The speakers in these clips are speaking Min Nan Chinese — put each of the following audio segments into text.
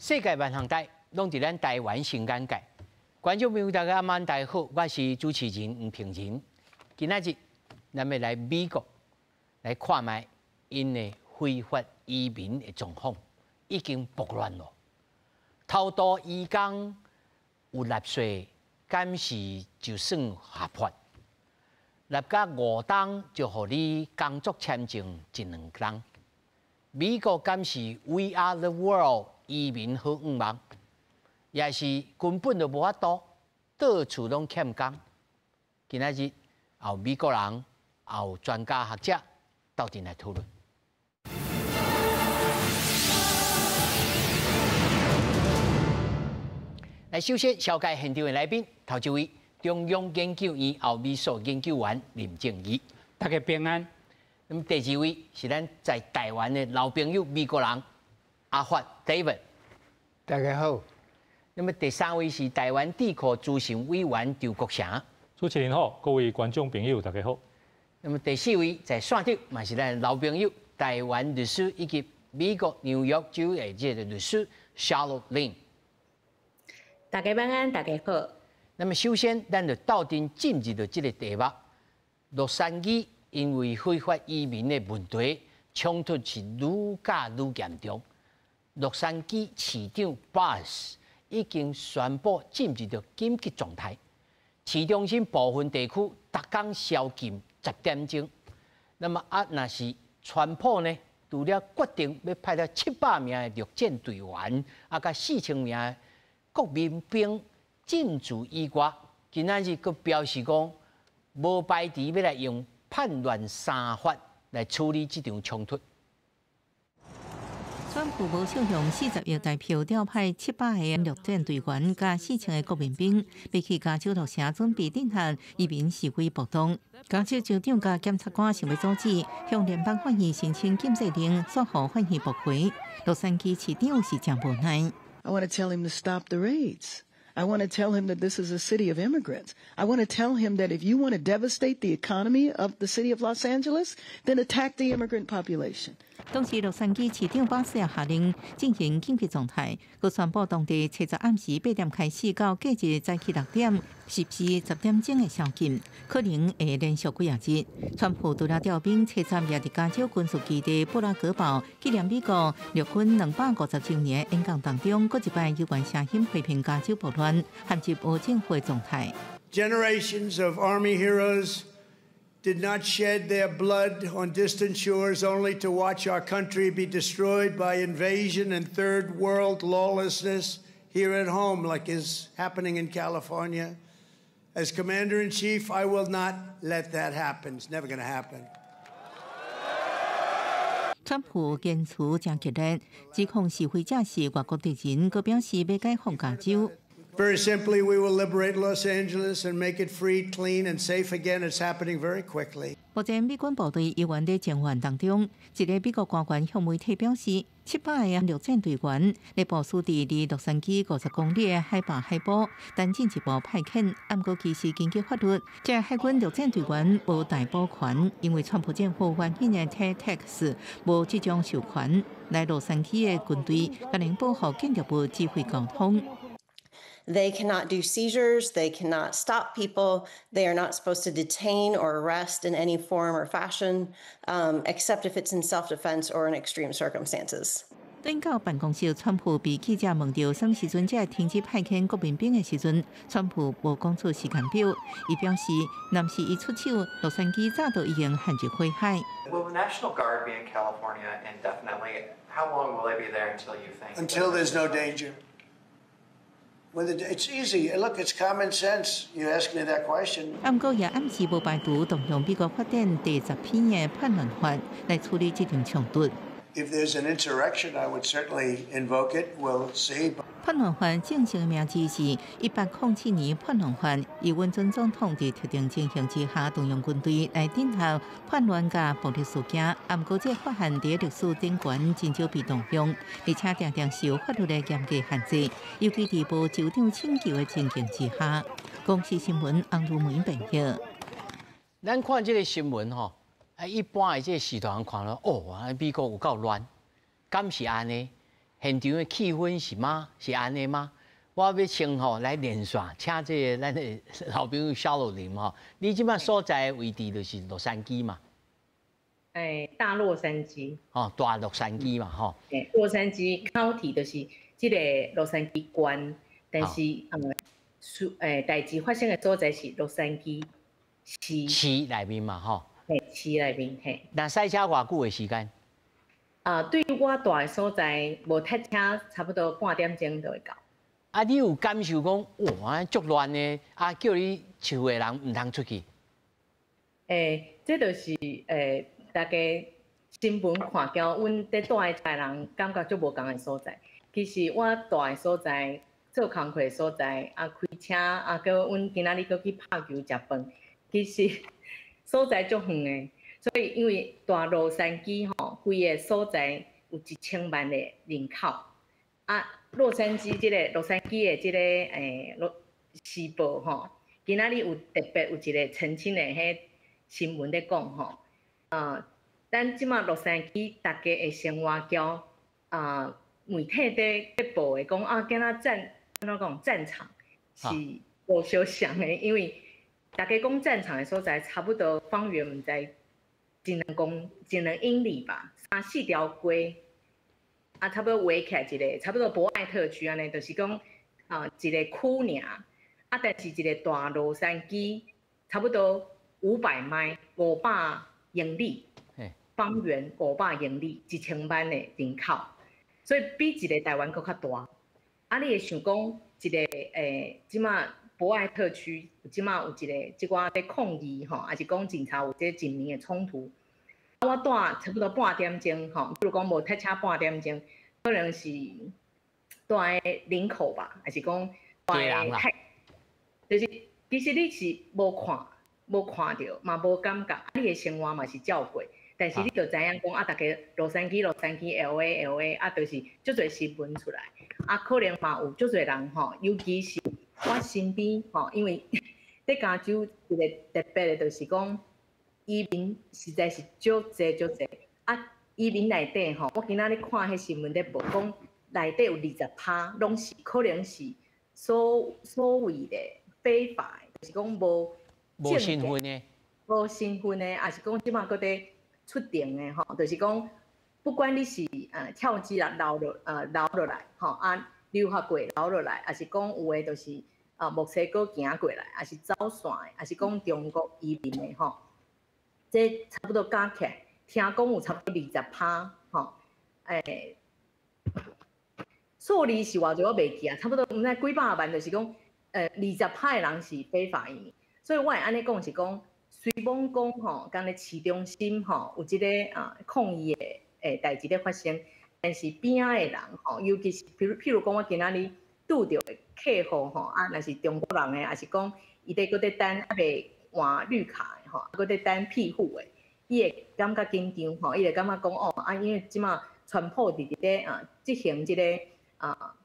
世界萬行台，攏佇咱台灣新眼界。觀眾朋友大家晚大好，我是主持人吳平仁。今仔日咱欲來美國來看覓𪜶的非法移民的狀況已經暴亂囉。偷渡移工有納稅，敢是就算合法？納甲5冬就予你工作簽證一兩冬。美國敢是 We Are the World 移民好願望，抑是根本就無法度，到處攏欠工。今仔日有美國人，也有專家學者鬥陣來討論。來，首先紹介現場的來賓，頭一位中央研究院歐美所研究員林正義，大家平安。那麼第二位是咱在台灣的老朋友美國人阿發 David，大家好。那麼第三位是台灣智庫資深委員張國城，主持人好，各位觀眾朋友大家好。那麼第四位在線頂嘛是咱老朋友台灣律師以及美國紐約州的這个律師 Charlotte Lin。大家晚安，大家好。那麼首先，咱就鬥陣進入著這个題目。洛杉磯因為非法移民的問題，衝突是愈加愈嚴重。洛杉磯市長 Bass 已經宣布進入著緊急狀態，市中心部分地區逐工宵禁10點鐘。那麼啊，若是川普呢，除了決定欲派了700名的陸戰隊員，啊，佮4000名的國民兵進駐以外，今仔日閣表示講，無排除欲來用叛亂三法來處理這場衝突。川普無少用40億台票調派700個陸戰隊員佮4000個國民兵，欲去加州洛城準備鎮壓移民示威暴動。加州州長佮檢察官想欲阻止，向聯邦法院申請禁制令，煞予法院駁回。洛杉磯市長是誠無奈。 I want to tell him to stop the raids. I want to tell him that this is a city of immigrants. I want to tell him that if you want to devastate the economy of the city of Los Angeles, then attack the immigrant population. 當時洛杉磯市長巴斯下令進行緊急狀態，閣宣布當地七十暗時8點開始到隔日早起6點實施10點鐘的宵禁，可能會連續幾仔日。川普除了調兵70也佇加州軍事基地布拉格堡紀念美國陸軍250週年演講當中，閣一擺有關聲音批評加州暴亂，陷入無政府狀態。 Generations of Army heroes did not shed their blood on distant shores only to watch our country be destroyed by invasion and third world lawlessness here at home, like is happening in California. As Commander in Chief, I will not let that happen. It's never going to happen. 川普言辭誠激烈，指控示威者是外國敵人，閣表示欲解放加州。 Very simply, we will liberate Los Angeles and make it free, clean, and safe again. It's happening very quickly. 目前美軍部隊猶原佇前線當中，一个美國官員向媒體表示，700個陸戰隊員咧部署佇離洛杉磯50公里的海拔海埔，等進一步派遣。毋過其實根據法律，這个海軍陸戰隊員無逮捕權，因為川普政府援引的 TACTICS 無這種授權。來洛杉磯的軍隊，閣能保護建築物指揮溝通。 They cannot do seizures. They cannot stop people. They are not supposed to detain or arrest in any form or fashion, except if it's in self-defense or in extreme circumstances. 轉到辦公室，川普被記者問著啥物時陣才會停止派遣國民兵的時陣，川普無講出時間表。伊表示，若毋是伊出手，洛杉磯早就已經陷入火海。 Will the National Guard be in California indefinitely? How long will they be there until you think? Until there's no danger. When it's easy. Look, it's common sense. You ask me that question. 毋過也暗示無排除動用美國法典第10篇的叛亂法來處理這場衝突。 If there's an insurrection, I would certainly invoke it. We'll see. 叛亂法正式的名字是1807年叛亂法，伊允准總統佇特定情形之下動用軍隊來鎮壓叛亂佮暴力事件。毋過這法案佇歷史頂懸真少被動用，而且定定受法律的嚴格限制，尤其佇無州長請求的情形之下。公視新聞洪如梅編譯。咱看這个新聞吼，啊，一般的這个時段看了，哦，美國有夠亂，敢是按呢？現場的氣氛是嗎？是按呢嗎？我欲先吼來連線，請這个咱的老朋友蕭若琳吼，你這擺所在的位置就是洛杉磯嘛？欸，大洛杉磯。哦，大洛杉磯嘛，吼。欸，洛杉磯 County 就是這个洛杉磯縣，但是代誌發生的所在是洛杉磯市。市內面嘛，吼。嘿，市內面嘿。那賽車偌久的時間？啊，對我蹛的所在，無塞車，差不多半點鐘就會到。啊，你有感受講，哇，足亂的，啊，叫你厝的人毋通出去？欸，這就是大家新聞看見，阮佇蹛的遮人感覺足無仝的所在。其實我蹛的所在，做工課的所在，啊，開車，啊，閣阮今仔日閣去拍球食飯，其實所在足遠的。所以因為大洛杉磯吼，規个所在有1000萬的人口，啊，洛杉磯這个洛杉磯的這个洛時報吼，今仔日有特別有一个澄清的彼新聞咧講吼，啊，咱這馬洛杉磯大家的生活交啊，媒體佇報的講啊，敢若戰按怎講戰場是無相像的，因為大家講戰場的所在，差不多方圓毋知一兩公一兩英里吧，三四條街，啊，差不多圍起來一个，差不多博愛特區按呢，就是講啊，一个區爾，啊，但是一个大洛杉磯，差不多500邁，500英里，方圓500英里，1000萬的人口，所以比一个台灣閣較大。啊，你會想講一个這馬博愛特區，這馬有一个這寡佇抗議吼，抑是講警察有這警民的衝突。我蹛差不多半點鐘吼，比如講無塞車半點鐘，可能是蹛佇林口吧，抑是講蹛佇泰，就是其實你是無看著，嘛無感覺，啊，你的生活嘛是照過，但是你就知影講啊，逐家洛杉磯、洛杉磯、LA、LA，啊，就是足濟新聞出來，啊，可能嘛有足濟人吼，尤其是我身邊吼，因為佇加州一个特別的，就是講移民實在是足濟足濟，啊，移民內底吼，我今仔日看彼新聞咧報，講內底有20趴，攏是可能是所謂的非法的，就是講無無身份的，無身份的，抑是講這馬閣佇出庭的吼，就是講不管你是跳機啦留落來吼，啊留學過留落來，抑是講有的就是啊墨西哥行過來，抑是走線的，抑是講中國移民的吼，這差不多加起來，聽講有差不多20趴吼，數字是偌濟我袂記啊，差不多毋知幾百萬，就是講20趴的人是非法移民，所以我會按呢講是講，雖罔講吼，敢若市中心吼有這个啊抗議的代誌咧發生，但是邊仔的人吼，尤其是譬如講我今仔日拄著的客戶吼，啊，若是中國人的，抑是講伊佇閣佇等猶未換綠卡的吼，閣佇等庇護的，伊會感覺緊張吼，伊會感覺講哦，啊，因為這馬川普佇咧啊執行這个啊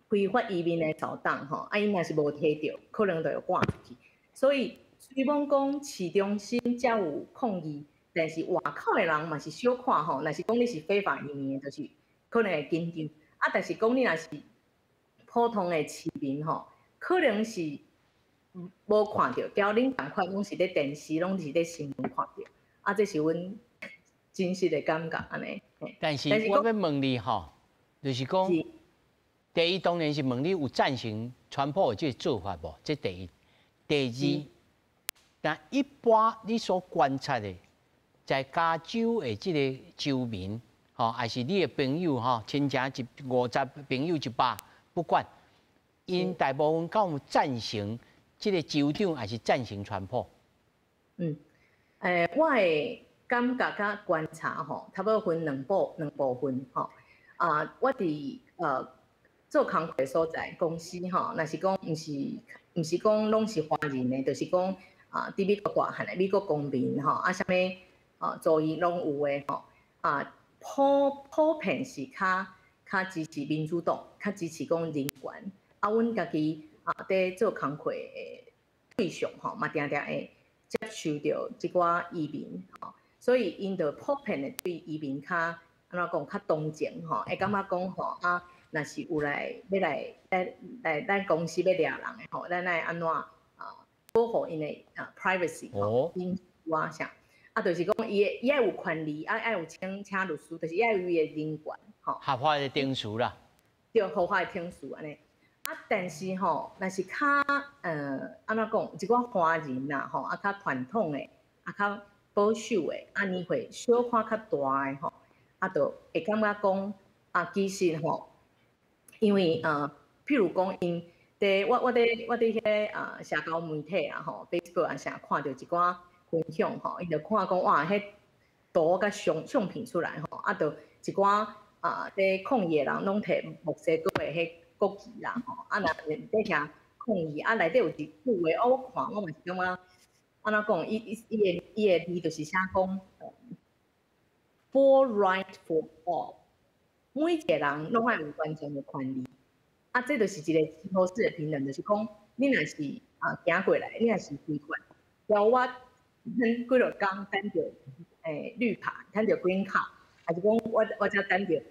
非法移民的掃蕩吼，啊，伊若是無提著，可能就會趕出去。所以雖罔講市中心才有抗議，但是外口的人嘛是小看吼，若是講你是非法移民的，就是可能會緊張。啊，但是講你若是普通的市民吼，可能是無看著，交恁仝款，攏是佇電視，攏是佇新聞看著。啊，這是阮真實的感覺按呢。但是我欲問你吼，就是講，第一當然是問你有贊成川普的這個做法無？這第一。第二，但一般你所觀察的，在加州的這个州民，吼，抑是你的朋友吼，親戚一五十朋友100，不管，𪜶大部分敢有贊成這个州長，抑是贊成川普？嗯，我的感覺佮觀察吼，差不多分兩部分吼。啊，我佇做工課的所在公司吼，若是講毋是講攏是華人的，就是講啊，佇美國大漢的美國公民吼，啊，啥物啊，族裔攏有的吼，啊，普遍是較支持民主黨，較支持講人權。啊，阮家己啊，佇做工課的對象吼，嘛定定會接受著這寡移民吼，所以𪜶就普遍的對移民較按怎講較同情吼，會感覺講吼啊，若是有來欲來來來咱公司欲掠人的吼，咱愛按怎啊保護𪜶的啊 privacy 吼，隱私啊啥，啊，就是講伊會伊愛有權利，啊愛有請請律師，就是伊愛有伊的人權吼。合法的程序啦。對，合法的程序按呢。啊，但是吼，若是較按怎講，一寡華人啦吼，啊較傳統的，啊較保守的，啊年歲小可較大的吼，啊，就會感覺講，啊，其實吼，因為譬如講，𪜶佇我我佇我佇彼个啊社交媒體啊吼，Facebook 啊啥看著一寡分享吼，𪜶就看講哇，彼圖佮相相片出來吼，啊，就一寡啊佇抗議的人攏提墨西哥的彼國旗啦吼，啊，若佇遐抗議，啊，內底有一句話，哦，我看我嘛是感覺，按怎講，伊伊伊的伊的字就是寫講，Full right for all，每一個人攏愛有完全的權利。啊，這就是一個起跑式的平等，就是講，你若是啊行過來，你若是非法，了我等幾落工等著綠卡，等著 green card，還是講我我才等著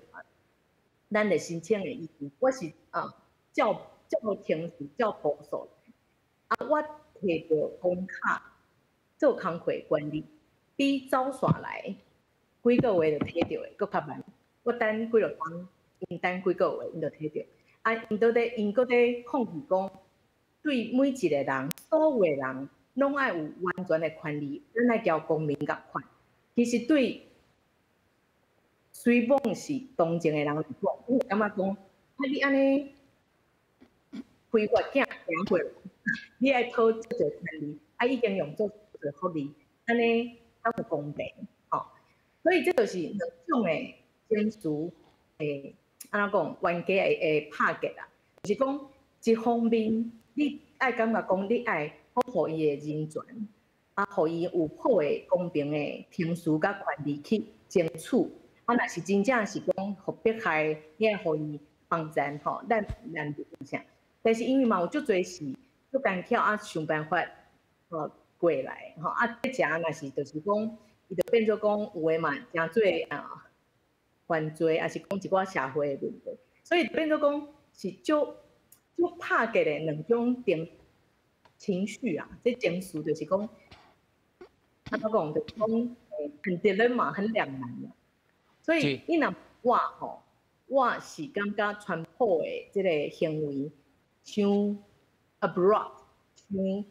咱的申請的意思，我是啊照照程序照步數來，啊，我提著工卡做工課權利，比走線來幾個月就提著的閣較慢。我等幾落工，𪜶等幾個月，𪜶就提著。啊，𪜶都佇𪜶閣佇抗議講，對每一個人，所有的人，攏愛有完全的權利，咱愛交公民仝款。其實對雖罔是同情的人來講，會感覺講，啊你按呢非法行行過來，你愛討這濟權利，啊已經用足濟福利，按呢敢有公平？吼，所以這就是兩種的情緒，按怎講，冤家會會拍結啦。就是講一方面，你愛感覺講你愛保護伊的人權，啊，予伊有好的公平的程序佮權利去爭取。啊，若是真正是講予迫害，你愛予伊幫贊吼，咱咱就啥？但是因為嘛有足濟是足艱巧啊，想辦法吼過來吼啊，這遮若是就是講，伊就變做講有的嘛，誠做啊犯罪，抑是講一寡社會的問題，所以變做講是足足拍結的兩種情情緒啊，這情緒就是講，按怎講，就是講很 dilemma，很兩難啊。所以你若我吼，我是感覺川普的這個行為傷 abrupt，傷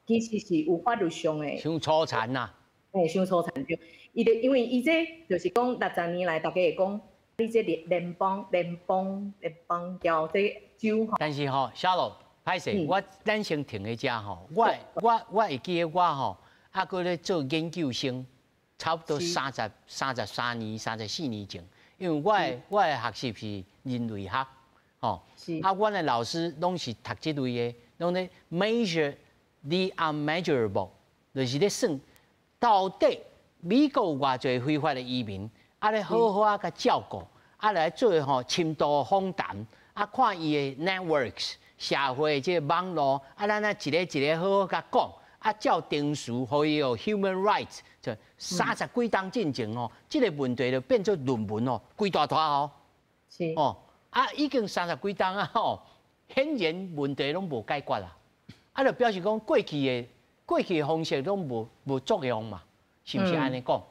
其實是有法律上的。傷粗殘呐。嘿，傷粗殘對。伊就因為伊這就是講60年來，大家會講，你這聯聯邦聯邦聯邦交這州吼。但是吼，小羅，歹勢，我咱先停佇遮吼。我我我會記得我吼，猶閣咧做研究生，差不多33年、34年前，因為我的我的學習是人類學，吼，啊，阮的老師攏是讀這類的，攏咧 measure the unmeasurable，就是咧算到底美國有偌濟非法的移民，啊咧好好啊共照顧，啊來做吼深度訪談，啊看伊的 networks 社會這個網路，啊咱啊一个一个好好共講。啊，照程序，予伊有 human rights，就三十幾冬進前哦，這個問題就變做論文哦，規大坨哦。哦，啊，已經三十幾冬啊吼，顯然問題攏無解決啦。啊，就表示講過去的方式攏無無作用嘛，是毋是按呢講？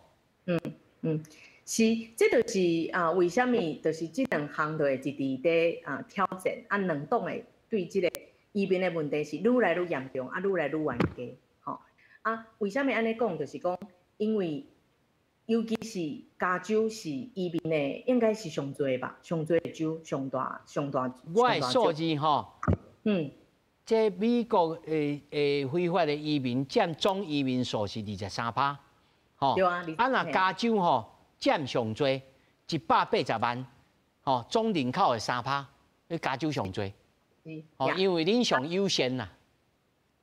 嗯嗯，是，這就是啊，為啥物就是這兩項就會一直佇啊挑戰啊，兩黨的對這個移民的問題是愈來愈嚴重，啊，愈來愈冤家，吼啊，為啥物按呢講？就是講，因為尤其是加州是移民的，應該是上濟吧，上濟的州，上大上大。我的數字吼，這美國的的非法的移民佔總移民數是23趴，吼。對啊。啊，若加州吼佔上濟，180萬，吼，總人口的3趴，你加州上濟。哦，因為恁上優先啦。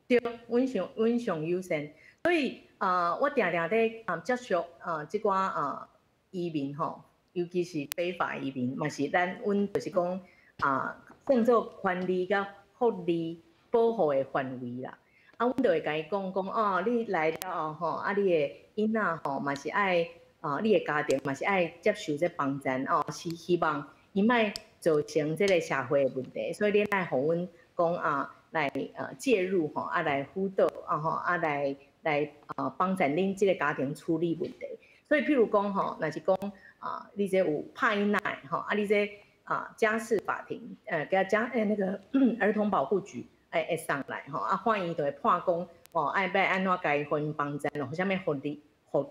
對，阮上阮上優先，所以啊，我定定佇啊接觸啊這寡啊移民吼，尤其是非法移民，嘛是咱阮就是講啊，算做權利佮福利保護的範圍啦。啊，阮就會共伊講講哦，你來了後吼，啊，你的囡仔吼嘛是愛啊，你的家庭嘛是愛接受這幫贊哦，是希望伊莫造成這个社會的問題，所以恁愛予阮講啊，來介入吼，啊來輔導啊吼，啊來幫贊恁這个家庭處理問題。所以譬如講吼，若是講啊，你這有拍囡仔吼，啊你這啊家事法庭，佮家那个兒童保護局會送來吼，啊法院就會判講哦，愛欲按怎共伊予𪜶幫贊咯，啥物福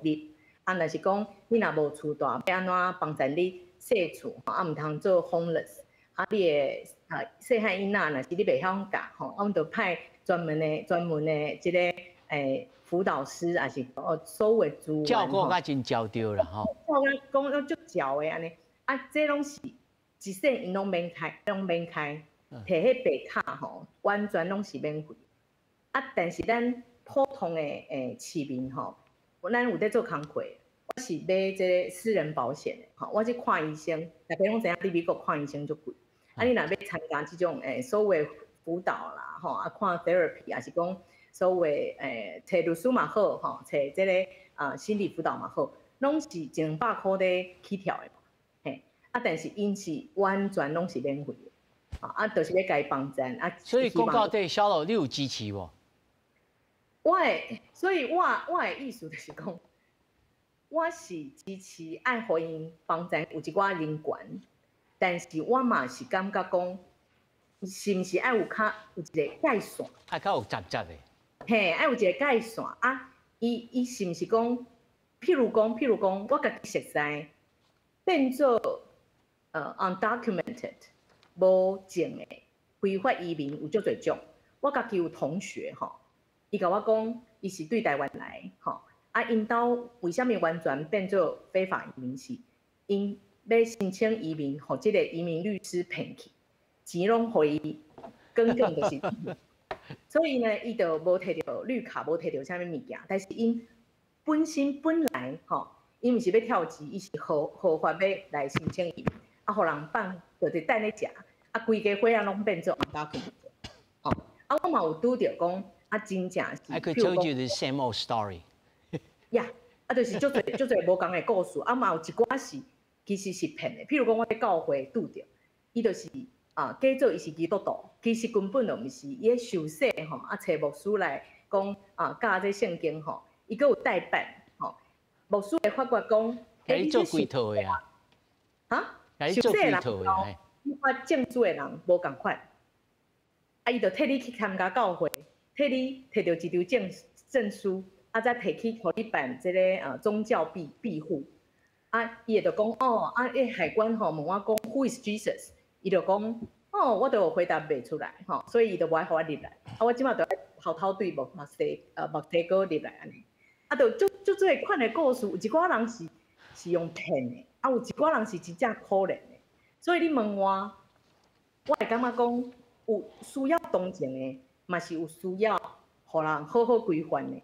利。啊，若是講你若無厝蹛，欲按怎幫贊你踅厝吼，啊，毋通做 homeless。啊，你的啊細漢囡仔，若是你袂曉教吼，啊，阮就派專門的這个輔導師，抑是哦所有資源。照顧較真周到啦吼。照顧講攏足周的按呢，啊，這攏是一世𪜶攏免開，攏免開，提彼白卡吼，完全攏是免費。啊，但是咱普通的市民吼，咱有佇做工課，我是買這个私人保險的，吼，我去看醫生，大家攏知影佇美國看醫生足貴。啊，你若欲參加這種所謂輔導啦，吼，啊看 therapy，抑是講所謂揣律師嘛好，吼，揣這个啊心理輔導嘛好，攏是一兩百箍咧起跳的，嘿，啊，但是𪜶是完全攏是免費的，啊，就是欲共伊幫贊啊。所以講到底，小羅你有支持無？我的，所以我的意思就是講，我是支持愛予𪜶幫贊有一寡人權，但是我嘛是感覺講，是毋是愛有較有一个界線？愛較有雜質的。嘿，愛有一个界線啊！伊是毋是講，譬如講，我家己熟似變做undocumented 無證的非法移民有足濟種。我家己有同學吼，伊共我講，伊是對台灣來吼，啊，𪜶兜為啥物完全變做非法移民是？𪜶欲申請移民，予這个移民律師騙去，錢攏予伊，耿耿就是。所以呢，伊就無提著綠卡，無提著啥物物件。但是𪜶本身本來吼，𪜶毋是欲跳級，伊是合法欲來申請移民，啊，予人放，就是等咧食，啊，規家伙仔攏變做 undocumented。吼，啊，我嘛有拄著講，啊，真正是。 I could tell you the same old story。 Yeah，啊，就是足濟足濟無仝的故事，啊，嘛有一寡是其實是騙的。譬如講，我佇教會拄著，伊就是啊，假做伊是基督徒，其實根本就毋是。伊咧受洗吼，啊，揣牧師來講啊，教這聖經吼，伊閣有代辦吼。牧師會發覺講，共你做規套的啊？哈？共你做規套的。發證書的人無仝款，啊，伊就替你去參加教會，替你提著一張證書。啊，再提去予你辦這个宗教庇護，啊，伊會就講哦，啊，彼海關吼問我講 Who is Jesus？伊就講哦，我就回答袂出來吼，所以伊就無愛予我入來。啊，我這馬就愛偷偷對墨西哥入來按呢。啊，就足足濟款的故事，有一寡人是用騙的，啊，有一寡人是真正可憐的。所以你問我，我會感覺講有需要同情的，嘛是有需要予人好好規範的。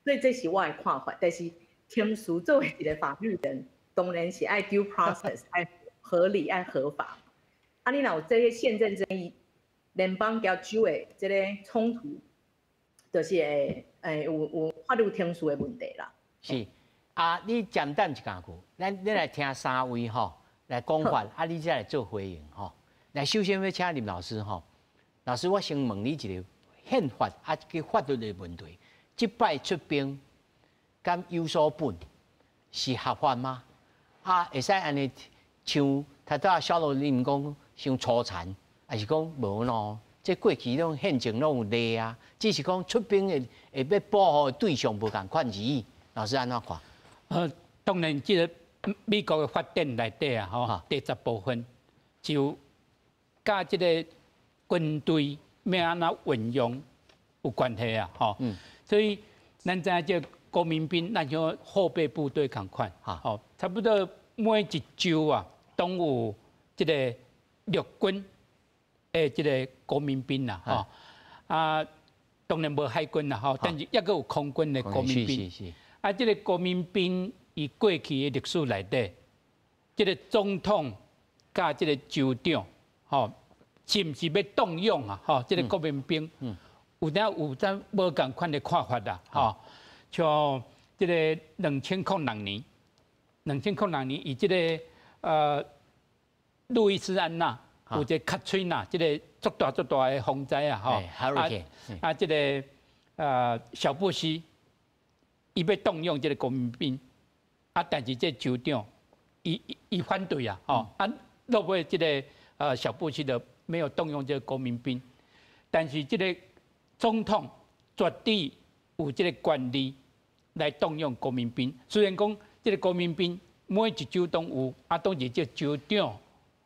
所以這是我的看法，但是程序作為一个法律人，當然是愛 due process，愛合理、愛合法。啊，你若有這个憲政爭議，聯邦佮州的這个衝突，就是會有法律程序的問題啦。是啊，你簡單一講句，咱來聽三位吼來講法，啊，你再來做回應吼。來，首先欲請林老師吼，老師，我先問你一个憲法啊，佮法律的問題。這擺出兵，敢有所本是合法嗎？啊，會使按呢像頭拄仔小羅恁講傷粗殘，抑是講無喏？這過去攏憲政攏有例啊，只是講出兵的會欲保護的對象無仝款而已。老師按怎看？當然，這个美國的法典內底啊，吼，第10部分就佮這个軍隊欲按怎運用有關係啊，吼。所以咱知影這國民兵，咱像後備部隊仝款，吼，差不多每一州啊，攏有這个陸軍的這个國民兵啦，吼，啊，當然無海軍啦，吼，但是猶閣有空軍的國民兵。啊，這个國民兵伊過去的歷史內底，這个總統佮這个州長，吼，是毋是欲動用啊？吼，這个國民兵。有當有陣無仝款的看法啦，吼，像這个2006年， 2006年，伊這个路易斯安那有一个卡崔娜，這个足大足大的風災啊，吼，啊，這个小布希，伊欲動用這个國民兵，啊，但是這州長，伊反對啊，吼，啊，落尾這个小布希就沒有動用這个國民兵，但是這个總統絕對有這个權利來動用國民兵，雖然講這个國民兵每一州攏有，啊，當然這州長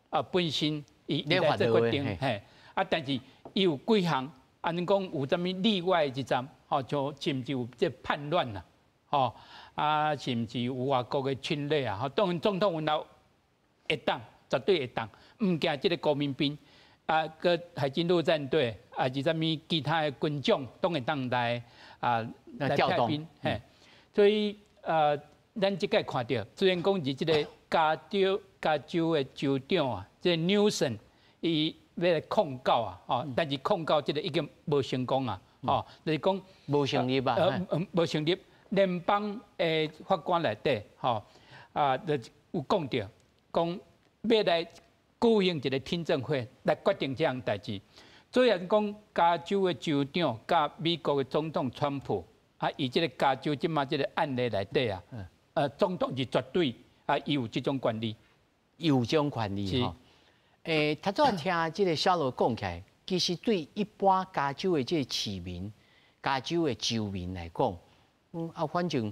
啊本身伊來做決定，嘿，啊，但是伊有幾項，按呢講有啥物例外一站，吼，就甚至有這叛亂啦，吼，啊，甚至有外國的侵略啊，吼，當然總統有若會當，絕對會當，毋驚這个國民兵，啊，閣海軍陸戰隊，啊，是啥物其他的軍種，攏會當來啊來派兵，嘿，所以咱這擺看著，雖然講是這个加州的州長啊，這个紐森，伊欲來控告啊，吼，但是控告這个已經無成功啊，吼，就是講無成立吧？無成立，聯邦的法官內底，吼，啊，就有講著，講欲來舉行一个聽證會來決定這項代誌。雖然講加州的州長佮美國的總統川普，啊，伊這个加州這馬這个案例內底啊，總統是絕對啊，伊有這種權利，有這種權利吼。頭拄仔聽這个小羅講起來，其實對一般加州的這个市民、加州的州民來講，啊，反正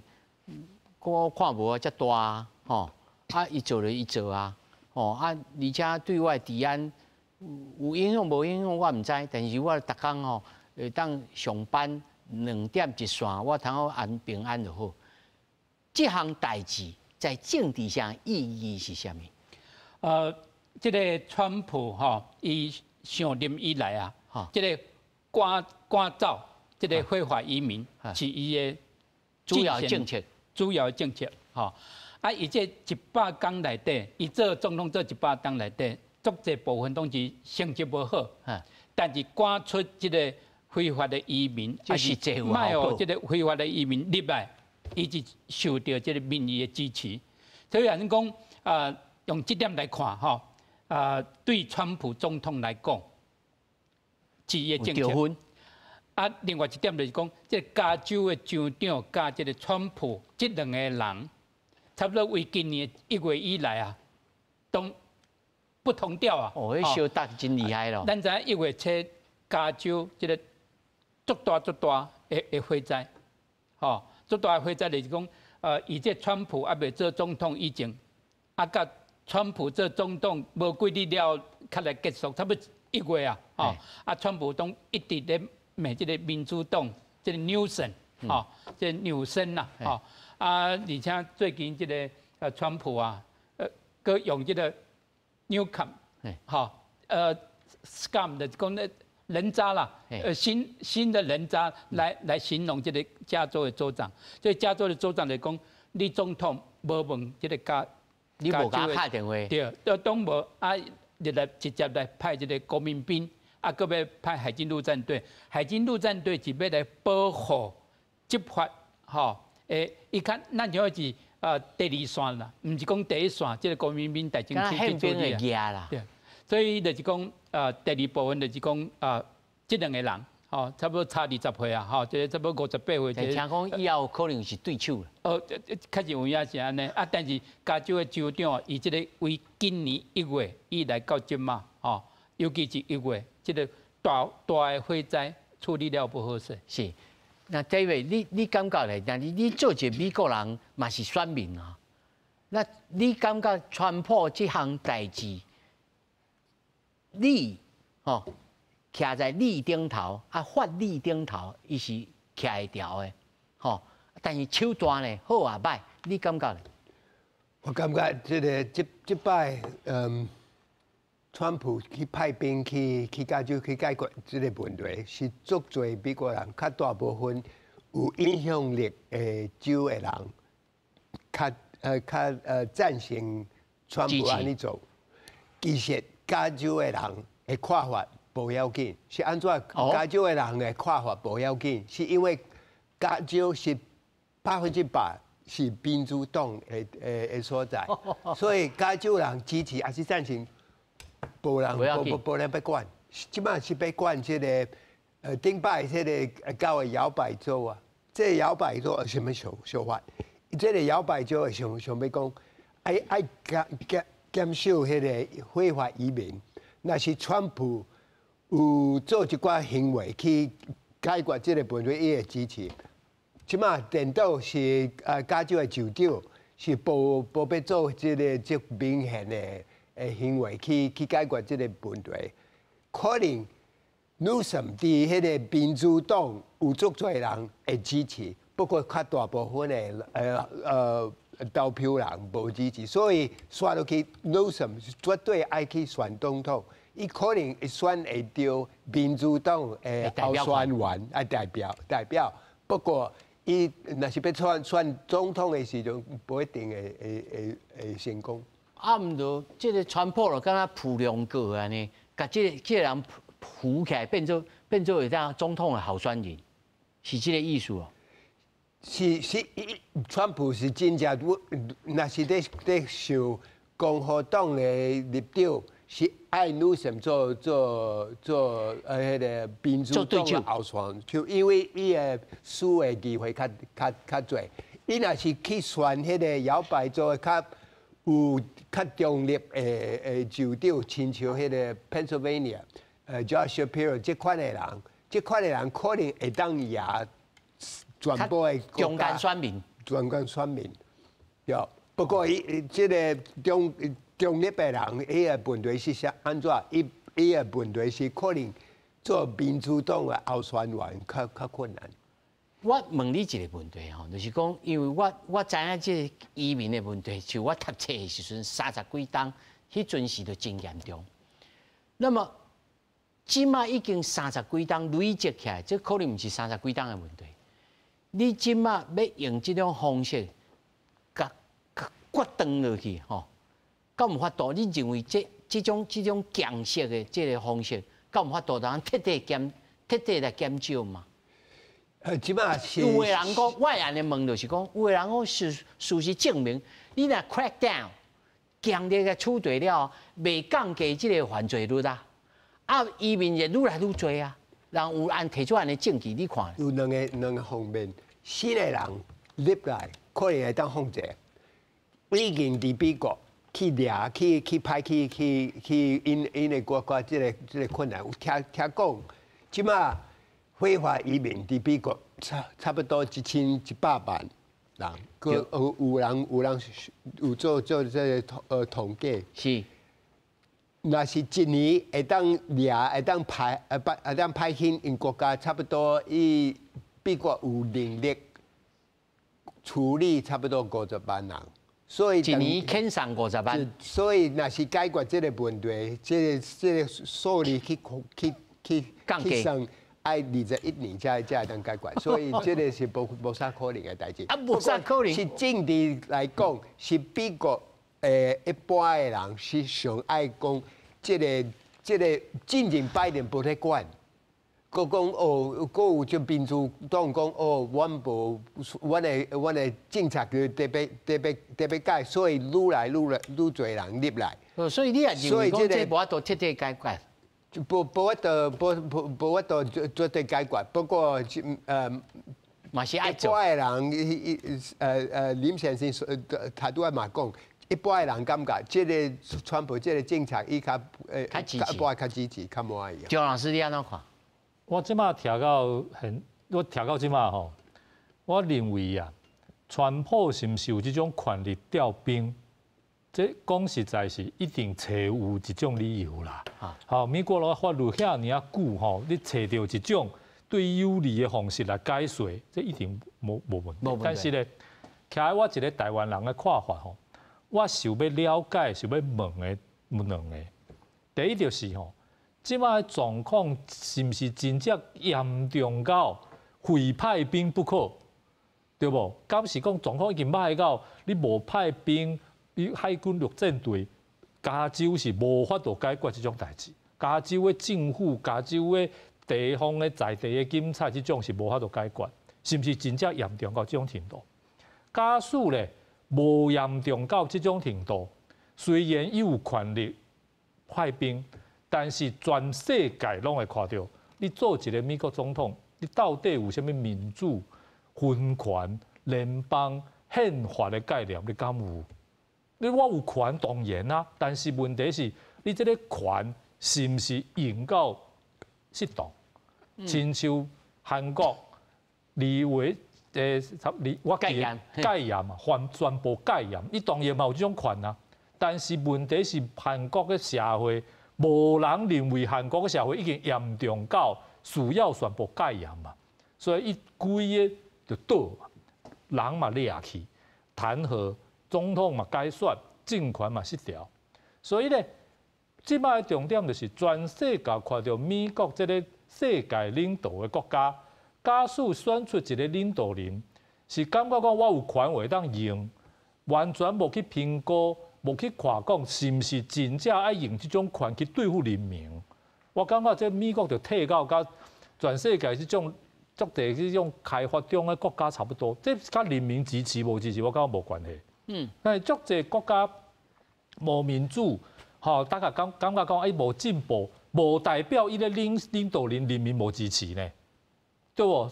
我看無啊，遮大啊，吼，啊，伊做就伊做啊，吼，啊，而且對我的治安有影響無影響我毋知，但是我逐工吼會當上班兩點一線，我通好安平安就好。這項代誌在政治上意義是啥物？這个川普吼，伊上任以來啊，這个趕走這个非法移民是伊的主要政策，主要政策吼。啊，伊這100工內底，伊做總統做100工內底，足濟部分攏是成績無好，但是趕出這个非法的移民，就是這莫予這个非法的移民入來，伊就受著這个民意的支持。所以按呢講啊，用這點來看吼，啊，對川普總統來講，是伊的政策。啊，另外一點就是講，這个加州的州長佮這个川普這兩个人，差不多為今年1月以來啊，都不同調啊。哦，彼相鬥真厲害咯。咱知影1月7加州這个足大足大的火災，吼，足大的火災就是講，伊這川普猶未做總統以前，啊，佮川普做總統無幾日了，較來結束，差不多一月啊，吼，啊，川普攏一直咧罵這个民主黨，這个紐森，吼，這个紐森啦，吼，啊，而且最近這个川普啊，閣用這个 Newcomb，吼，scum 的講咧人渣啦，新的人渣來形容這个加州的州長，所以加州的州長就講，你總統無問這个加，你無共我敲電話，對，都攏無啊，入來直接來派這个國民兵，啊，閣欲派海軍陸戰隊，海軍陸戰隊是欲來保護執法，吼，伊較咱像是第二線啦，毋是講第一線，這个國民兵帶進去去處理啦。對，所以就是講，第二部分就是講，這兩个人，吼，差不多差20歲啊，吼，這个差不多58歲。聽講以後可能是對手。哦，確實有影是按呢，啊，但是加州的州長，伊這个為今年1月以來到這馬，吼，尤其是一月，這个大大的火災處理了無好勢。是，那 David，你感覺咧？但是你做一个美國人嘛是選民啊，那你感覺川普這項代誌，你吼徛在你頂頭啊，法理頂頭，伊是徛會牢的，吼。但是手段咧好抑歹，你感覺咧？我感覺這个這擺，川普去派兵去加州去解決這个問題，是足濟美國人較大部分有影響力的州的人，較贊成川普按呢做。其實加州的人的看法無要緊，是按怎？加州的人的看法無要緊，是因為加州是100%是民主黨的所在，所以加州人支持抑是贊成，無人無人欲管。這擺是欲管這个頂擺這个九个搖擺州啊，這个搖擺州有啥物想法？這个搖擺州想想欲講，愛減少彼个非法移民。若是川普有做一寡行為去解決這个問題，伊會支持。這擺顛倒是加州的州長是無欲做這个這明顯的行為去解決這个問題。可能 Newsom 佇彼个民主黨有足濟人會支持，不過較大部分的投票人無支持，所以煞落去 Newsom 絕對愛去選總統，伊可能會選會著民主黨的候選員啊代表，不過伊若是欲選總統的時陣，無一定會成功。啊，毋著這个川普就敢若浮梁閣按呢，共這个人扶起來，變做會當總統的候選人，是這个意思哦。是，川普是真正，若是咧受共和黨的入長，是愛努森做彼个民主黨的候選，就因為伊的輸的機會較濟。伊若是去選彼个搖擺州較有較中立的州長，親像彼个 Pennsylvania，Josh Shapiro 這款的人，這款的人可能會當贏全部的中間選民，中間選民，對。不過伊這个中立的人，伊的問題是啥按怎？伊的問題是可能做民主黨的候選員較困難。我問你一个問題吼，就是講，因為我知影這個移民的問題，像我讀冊的時陣三十幾冬，彼陣時就真嚴重。那麼，這擺已經三十幾冬累積起來，這可能毋是三十幾冬的問題。你這擺欲用這種方式，共割斷落去吼，敢有法度？你認為這種強勢的這个方式，敢有法度通徹底來減少嗎？這擺是有的人講，我會按呢問就是講，有的人講事實證明，你若 crack down，強力的處斷了，袂降低這个犯罪率啊，啊，移民會愈來愈濟啊，人有按提出按呢證據，你看。有兩個方面，新的人入來可能會當控制，已經佇美國去掠去派去𪜶的國家，這个困難。有聽講，這擺非法移民佇美國差不多1100萬人，閣有人有做這个統計。若是一年會當掠，會當派遣𪜶國家，差不多伊美國有能力處理差不多50萬人，所以一年遣送50萬。所以若是解決這个問題，這个數字去降低去算，愛21年才會當解決，所以這个是無啥可能的代誌。啊，無啥可能。是政治來講，是美國一般的人是上愛講，這个進前拜登無咧管，閣講哦，閣有這民主黨講哦，阮無阮的政策就特別改，所以愈來愈濟人入來。所以你也認為講這無法度徹底解決？無法度絕對解決。不過嘛是愛做。一般的人，林先生頭拄仔嘛講，一般的人感覺這个川普這个政策，伊較較支持，一般較支持，較滿意。張老師你按怎看？我聽到這擺吼，我認為啊，川普是毋是有這種權力調兵？這講實在是一定揣有一種理由啦。好，美國的法律遐爾仔久吼，你揣著一種對有利的方式來解說，這一定無問題。但是咧，徛喺我一个台灣人的看法吼，我想欲了解，想欲問的有兩個。第一就是吼，這擺狀況是毋是真正嚴重到非派兵不可？對無？敢是講狀況已經歹到你無派兵？你海軍陸戰隊，加州是無法度解決這種代誌。加州的政府、加州的地方的在地的警察，這種是無法度解決，是毋是真正嚴重到這種程度？假使咧無嚴重到這種程度，雖然伊有權力派兵，但是全世界攏會看著，你做一个美國總統，你到底有啥物民主、分權、聯邦、憲法的概念？你敢有？你我有權當然啊，但是問題是，你這个權是毋是用到適當？親像韓國立委我記戒嚴啊，宣布戒嚴，伊當然嘛有這種權啊。但是問題是韓國的社會，無人認為韓國的社會已經嚴重到需要宣布戒嚴嘛，所以伊規个就倒，人嘛掠去，彈劾總統嘛改選，政權嘛失調。所以咧，這擺的重點就是全世界看著美國這个世界領導的國家，假使選出一个領導人，是感覺講我有權會當用，完全無去評估，無去看講是毋是真正愛用這種權去對付人民。我感覺這美國就退到佮全世界這種足濟這種開發中的國家差不多，這佮人民支持無支持，我感覺無關係。但是足濟國家無民主，吼，大家感覺講欸無進步，無代表伊个領導人人民無支持呢，對無？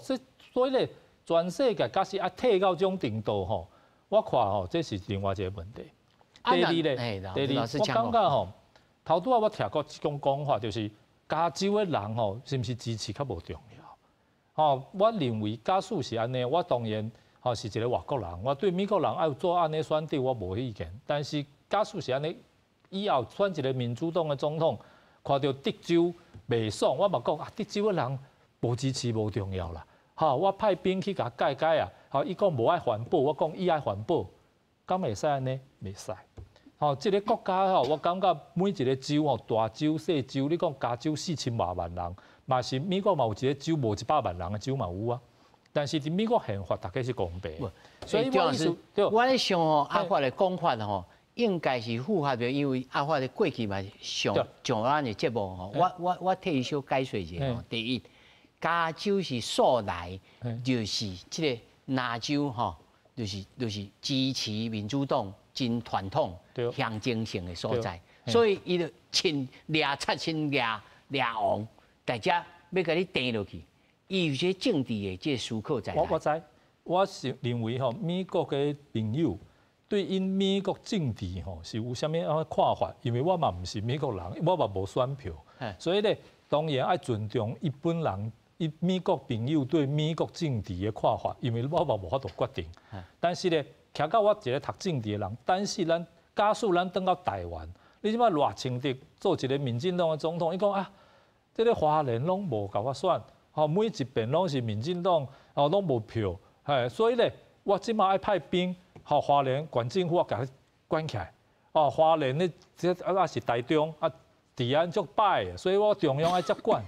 所以咧，全世界假使愛退到這種程度吼，我看吼，這是另外一个問題。第二咧，第二，我感覺吼，頭拄仔我聽過這種講法，就是加州的人吼，是毋是支持較無重要？吼，我認為假使是按呢，我當然吼是一个外國人，我對美國人愛做按呢選擇，我無意見。但是假使是按呢，以後選一个民主黨的總統，看著德州袂爽，我嘛講啊，德州的人無支持無重要啦。吼，我派兵去共解解啊。吼，伊講無愛環保，我講伊愛環保，敢會使按呢？袂使。吼，這个國家吼，我感覺每一个州吼，大州、細州，你講加州4000外萬人，嘛是美國嘛有一个州無100萬人的州嘛有啊。但是佇美國憲法，大家是公平。所以我意思，我咧想吼，阿發的講法吼，應該是符合著，因為阿發的過去嘛上上咱的節目吼，我替伊小解說一下吼。第一，加州是素來就是這个南州吼，就是支持民主黨真傳統象徵性的所在，所以伊就親掠賊親掠掠王，大家欲共你釘落去，伊有這政治的這个思考在。我知，我是認為吼，美國的朋友對𪜶美國政治吼是有啥物樣的看法？因為我嘛毋是美國人，我嘛無選票，所以咧當然愛尊重一般人，伊美國朋友對美國政治的看法，因為我嘛無法度決定。但是咧，徛到我一个讀政治的人，但是咱假使咱轉到台灣，你這擺賴清德做一个民進黨的總統，伊講啊，這个花蓮攏無共我選，吼每一遍攏是民進黨，吼攏無票，嘿，所以咧，我這擺愛派兵，吼花蓮縣政府我共伊管起來，哦花蓮咧這啊是台中啊治安足歹的，所以我中央愛接管。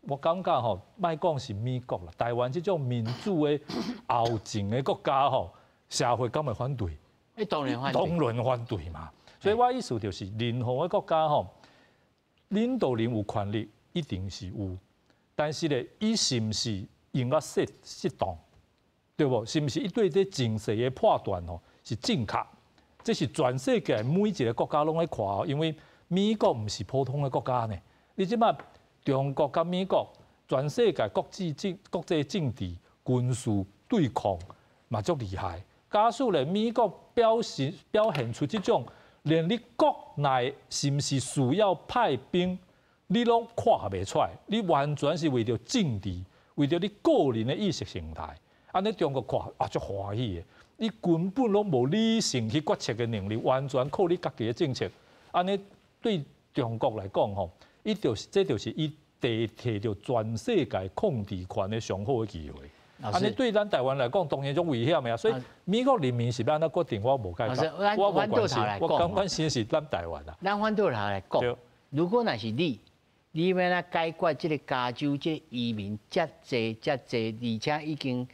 我感覺吼，莫講是美國啦，台灣這種民主的後進的國家吼，社會敢會反對？當然反對。當然反對嘛。所以我意思就是，任何的國家吼，領導人有權力一定是有，但是咧，伊是毋是用較適當，對無？是毋是伊對這情勢的判斷吼是正確？這是全世界每一个國家攏咧看哦，因為美國毋是普通的國家呢。你這擺中國佮美國，全世界國際政治、軍事對抗嘛足厲害。假使咧美國表現出這種，連你國內是毋是需要派兵，你攏看袂出來，你完全是為著政治，為著你個人的意識形態。按呢中國看啊足歡喜的，你根本攏無理性去決策的能力，完全靠你家己的政策。按呢對中國來講吼，伊就是這就是伊提著全世界控制權的上好的機會。按呢對咱台灣來講，當然足危險的啊。所以美國人民是欲按怎決定，我無介意，我無關心。我關心是咱台灣啊。咱反倒頭來講，如果若是你，你欲按怎解決這个加州這个移民遮濟遮濟，而且已經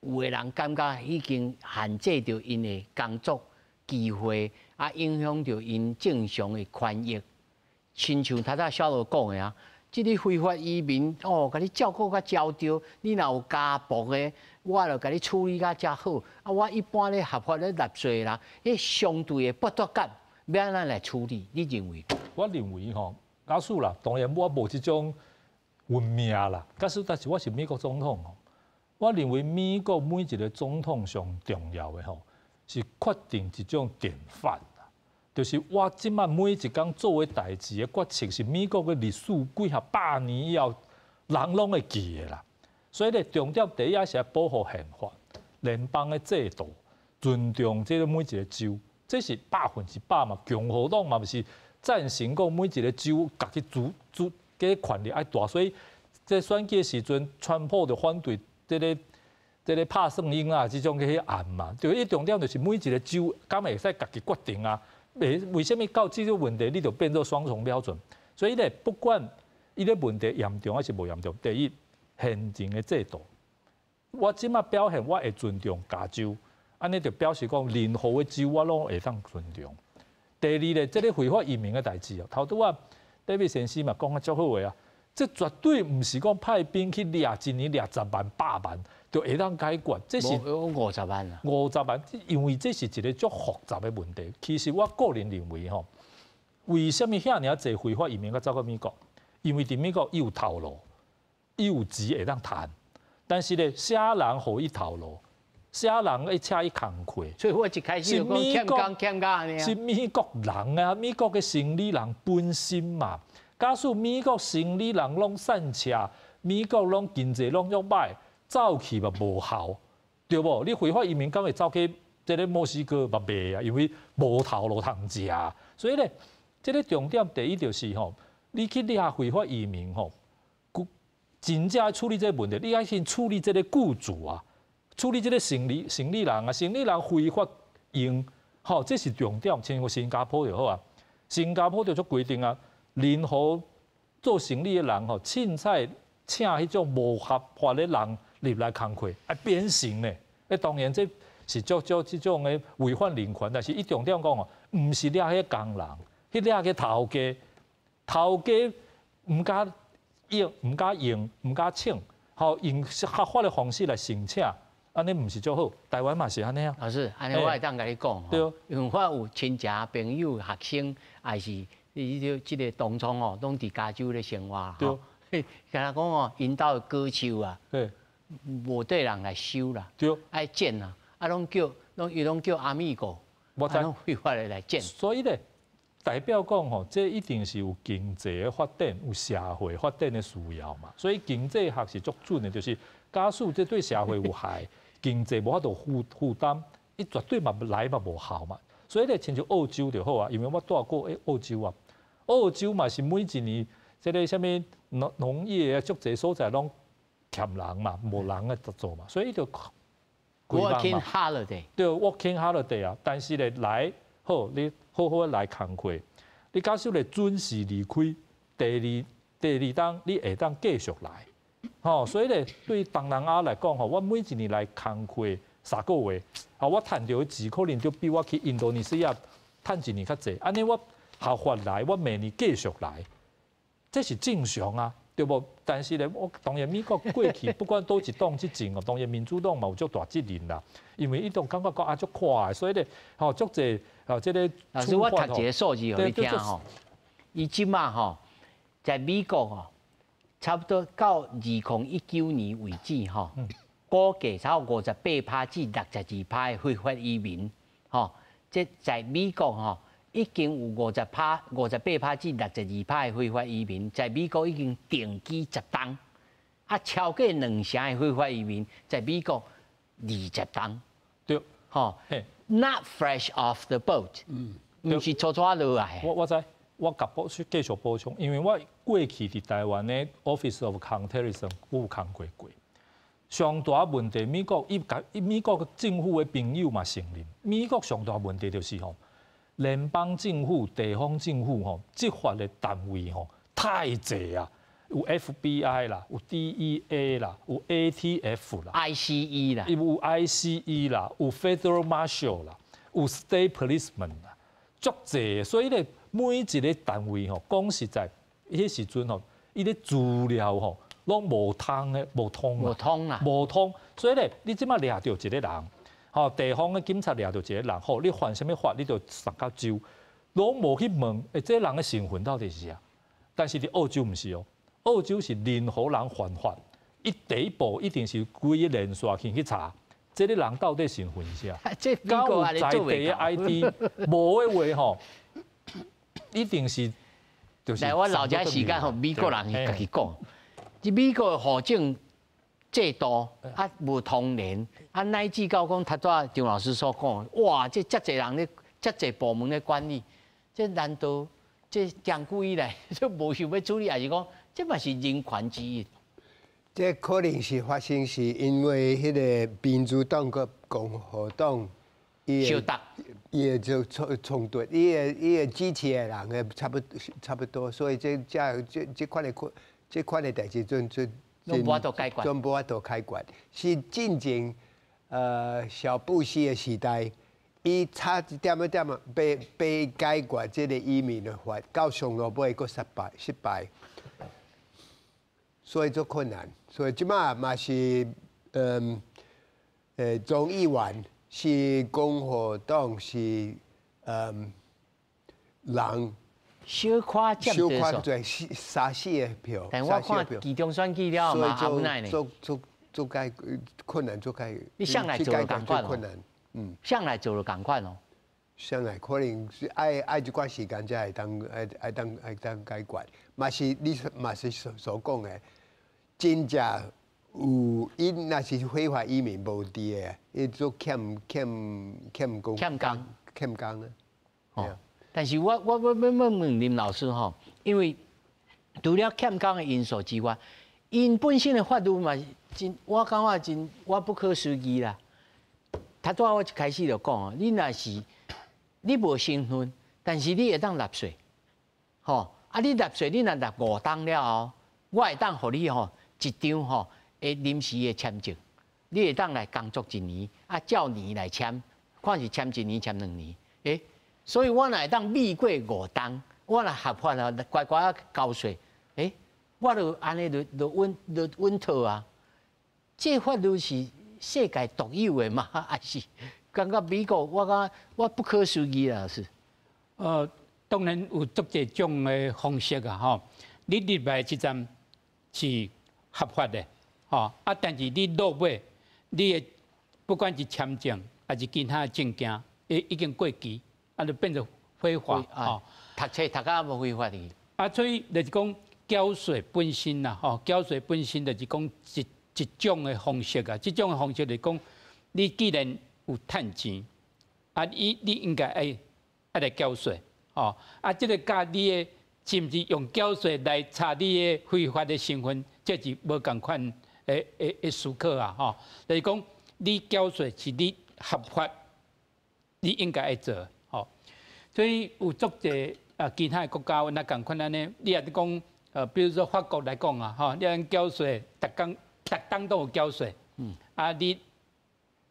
有的人感覺已經限制著𪜶的工作機會，啊，影響著𪜶正常的權益。親像頭拄小羅講的啊，這个非法移民哦，共你照顧較周到，你若有家暴的，我就共你處理較遮好。啊，我一般咧合法咧納稅啦，彼相對的剝奪感，欲按怎來處理？你認為？我認為吼，假使啦，當然我無這種運命啦。假使但是我是美國總統吼，我認為美國每一個總統上重要的吼，是決定一種典範。就是我這擺每一工做的代誌的決策，是美國的歷史幾若百年以後，人攏會記的啦。所以咧，重點第一是愛保護憲法、聯邦的制度，尊重這个每一个州，這是100%嘛。共和黨嘛，毋是贊成講每一个州家己主主這个權力愛大，所以這選舉時陣，川普就反對這个拍算英啊，這種去案嘛。就伊重點就是每一个州敢會使家己決定啊。為啥物到這個問題，你就變做雙重標準？所以咧，不管伊个問題嚴重還是無嚴重，第一，現行的制度，我這擺表現我會尊重加州，按呢就表示講任何的州我攏會當尊重。第二咧，這个非法移民的代誌哦，頭拄仔 David 先生嘛講得足好的啊，這絕對毋是講派兵去掠一年掠10萬、100萬就會當解決，這是50萬啊，50萬，因為這是一个足複雜的問題。其實我個人認為吼，為啥物遐爾濟非法移民閣走到美國？因為佇美國伊有頭路，伊有錢會當趁，但是咧，啥人予伊頭路？啥人愛請伊工課？所以我一開始就講欠工欠甲按呢。是美國人啊，美國的生理人本身嘛。假使美國生理人攏散赤，美國攏經濟攏足歹，走去嘛無效，對無？你非法移民敢會走去這个墨西哥嘛袂啊，因為無頭路通食。所以咧，這个重點第一就是吼，你去掠非法移民吼，真正處理這个問題，你愛先處理這个僱主啊，處理這个生理人啊，生理人非法用，吼，這是重點。親像新加坡就好啊，新加坡就足規定啊。任何做生意的人吼，凊彩請彼種無合法的人入來工課，愛鞭刑呢。欸，當然這是足足這種的違反人權，但是伊重點講哦，毋是掠彼工人，去掠个頭家，頭家毋敢用，毋敢用，毋敢請，吼用合法的方式來申請，按呢毋是足好。台灣嘛是按呢啊。老師，按呢我會當共你講，對，因為我有親戚朋友、學生，也是。伊就這个當初哦，攏佇加州咧生活，吼，敢若講哦，𪜶兜的果樹啊，無綴人來收啦，愛剪啊，啊，攏叫，攏伊攏叫 amigo，我知攏非法的來剪。所以咧，代表講吼，這一定是有經濟的發展，有社會發展的需要嘛。所以經濟學是足準的，就是假使這對社會有害，經濟無法度負擔，伊絕對嘛來嘛無效嘛。所以咧，親像澳洲就好啊，因為我蹛過澳洲啊。澳洲嘛是每一年這个啥物農業啊，足濟所在攏欠人嘛，無人來做嘛，所以伊就 Working holiday。對，working holiday 啊，但是咧來好，你好好來工課，你假使咧準時離開，第二冬你會當繼續來，吼，所以咧對東南亞來講吼，我每一年來工課3個月，啊，我趁著的錢可能就比我去印度尼西亞趁一年較濟，按呢我合法來，我明年繼續來，這是正常啊，對無？但是咧，我當然美國過去不管佗一黨執政哦，當然民主黨嘛有足大責任啦，因為伊都感覺講啊足快，所以咧，吼足濟啊這个。老師，我讀一个數字予你聽吼，伊這馬吼，在美國吼，差不多到2019年為止吼，估計差不多58%至62%的非法移民，吼，這在美國吼，已經有50趴、58%至62%的非法移民，在美國已經定居10冬，啊，超過兩成的非法移民在美國20冬，吼，Not fresh off the boat，毋是初初落來。我知，我共補繼續補充，因為我過去佇台灣的 Office of Counterterrorism 我有工課過。上大問題，美國伊美國政府的朋友嘛承認，美國上大問題就是吼，聯邦政府、地方政府吼，執法的單位吼太濟啊，有 FBI 啦，有 DEA 啦，有 ATF 啦，ICE 啦，有 ICE 啦，有 Federal Marshal 啦，有 State Policeman 啦，足濟，所以咧每一个單位吼，講實在，彼時陣吼，伊咧資料吼，攏無通的，無通無通啦，無通。所以咧，你這擺掠著一个人，吼，地方的警察掠著一个人，吼，你犯啥物法，你就送到州，攏無去問，欸，這个人的身份到底是啥？但是佇澳洲毋是哦，澳洲是任何人犯法，伊第一步一定是規个連線去查，這个人到底身份是啥？敢有在地的 ID，無的話吼，一定是就是。來，我留遮時間予美國人家己講，這美國的戶政制度啊無通聯，啊乃至到講頭拄張老師所講，哇，這遮濟人咧，遮濟部門咧管理，這難道這長久以來就無想欲處理，抑是講這嘛是人權之一？這可能是發生是因為彼个民主黨佮共和黨伊的伊的就衝突，伊的支持的人的差不多，所以這這這這款的這這款的代誌陣陣攏無法度解決，攏無法度解決。是進前小布希的時代，伊差一點仔點仔欲解決這个移民的法，到上落尾閣失敗失敗，所以足困難。所以這擺嘛是眾議員是共和黨是人小可小可對三四个票，但我看期中選舉了嘛，也無奈呢。足足足解困難，足解你上來做就仝款困難，嗯，上來做就仝款哦。上來可能是愛一寡時間才會當愛當解決，嘛是你嘛是所講的，真正有𪜶若是非法移民無佇的，伊足欠工欠工欠工啊。哦，但是我欲問問林老師吼，因為除了欠工的因素之外，𪜶本身的法律嘛真，我感覺真我不可思議啦。頭拄仔我一開始就講哦，你若是你無身份，但是你會當納稅，吼啊！你納稅，你若納5冬了後，我會當予你吼一張吼會臨時的簽證，你會當來工作一年，啊照年來簽，看是簽一年簽2年，欸，所以我若會當避過五冬，我若合法啊，乖乖仔交稅，欸，我就按呢就穩妥啊。這法律是世界獨有的嗎？還是感覺美國？我感覺我不可思議啦，是。當然有足濟種的方式啊，吼。你入來這站是合法的，吼啊，但是你落尾，你的不管是簽證還是其他的證件，已經過期，啊，就變做非法，吼。讀冊讀甲無非法的。啊，所以就是講繳稅本身啦，吼，繳稅本身就是講一種的方式啊，這種的方式就是講，你既然有趁錢，啊，你應該愛來繳稅，吼，啊，這个佮你的是毋是用繳稅來查你的非法的身份，這是無仝款的思考啊，吼，就是講你繳稅是你合法，你應該愛做，吼，所以有足濟啊，其他的國家若仝款按呢，你若講，比如說法國來講啊，吼，你按繳稅，逐工逐冬都有繳稅，啊，你